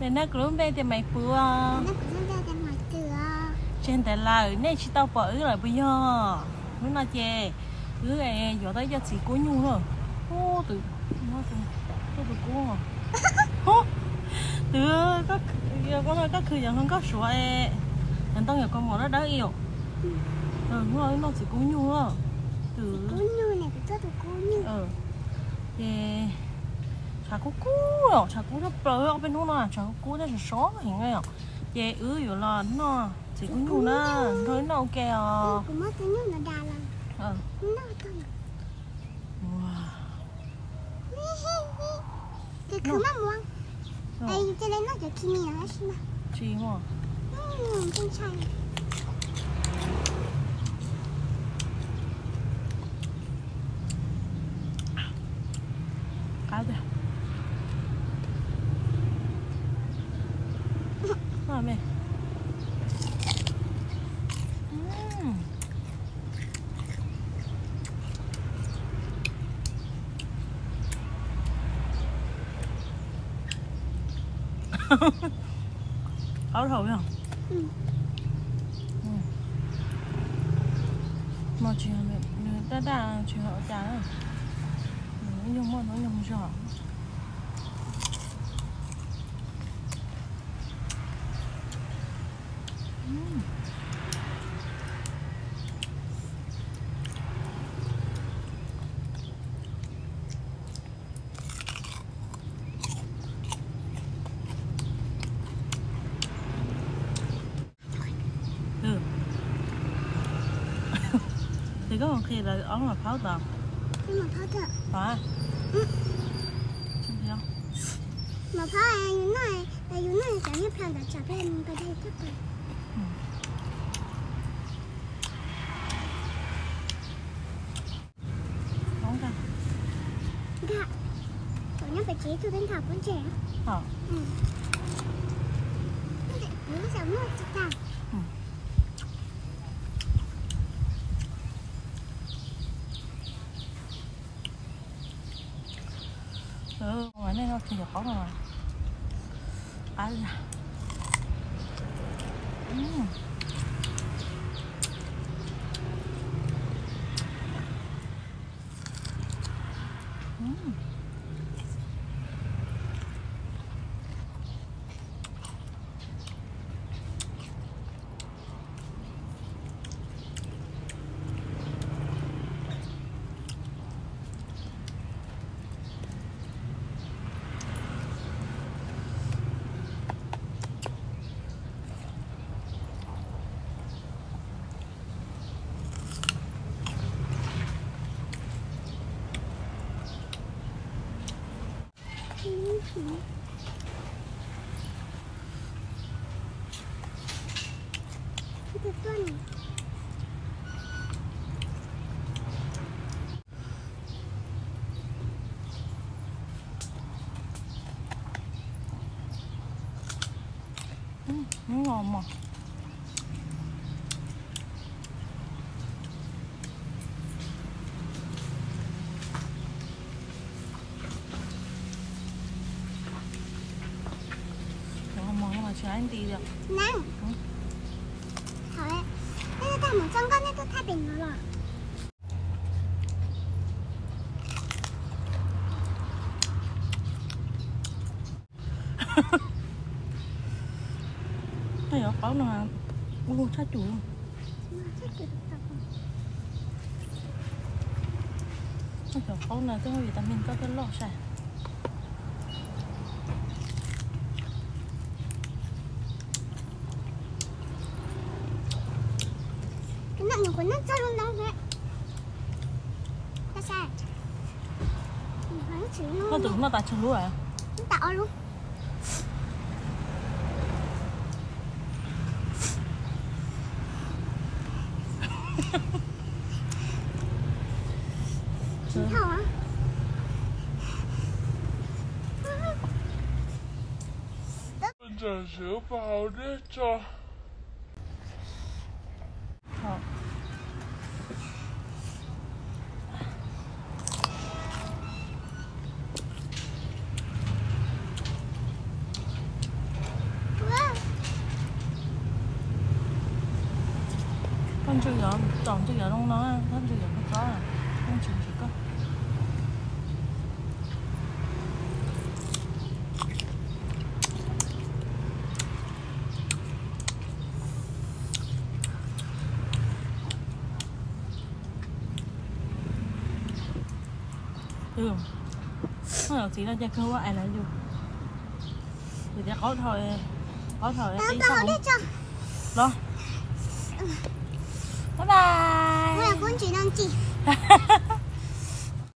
Neb kuv lub npe tias Maiv Pwv os. Tseg ntev lawm nej tsis tau pom wb lawm puas yog? Hnub no ces wb yuav tau ib co txiv kub nyuj na. Ub, tus, tus kub, tus, koj khwv yog nkauj suav, cov ntoo yog kos mom dawb dawb ib yam. Hnub no wb noj txiv kub nyuj na. Ces tshav kub kub os, tshav kub tshaj plaws ob peb hnub no tshav kub kub thiab sov sov heev li os. Ces wb yuav los noj txiv kub nyuj na, nrog wb noj ua ke os. Qab tiag. Noj me. Qab dhau yog. Mas tsis, nws daj daj tsis hais ua cas, nws ib nyuag muaj hnub nyoog zog. Ces koj mus qhia lawv ob lub mos phab tod. Mos phab, yus noj cov nyob plhaw ntawd tsam pliag mus pem dej thiab pem. Nkag, nyob pem tsev tug teb ntham pub ntseg. Nej no tsis cov qaub no. Qab li. Hnub no mas mos no mas tsis hais nti li. Neeb, thaum nej tuaj thaij mus txog nkoj nej tuaj thaij pem no los? Cov qaub no ua luag tshaj cum. Cov qaub no twb muaj vitamin koj thiaj loj sai. Koj tus noj tas tsawg lub? Ntawm sawv pas hauv dej tso. Ntswg yov, tsom ntswg yov zoo no, ntswg yov koj txob, ntswg tsis koj. Txiv no ces kawg ua I love you. Ces tias qaub dhau, qaub dhau los. Bye bye.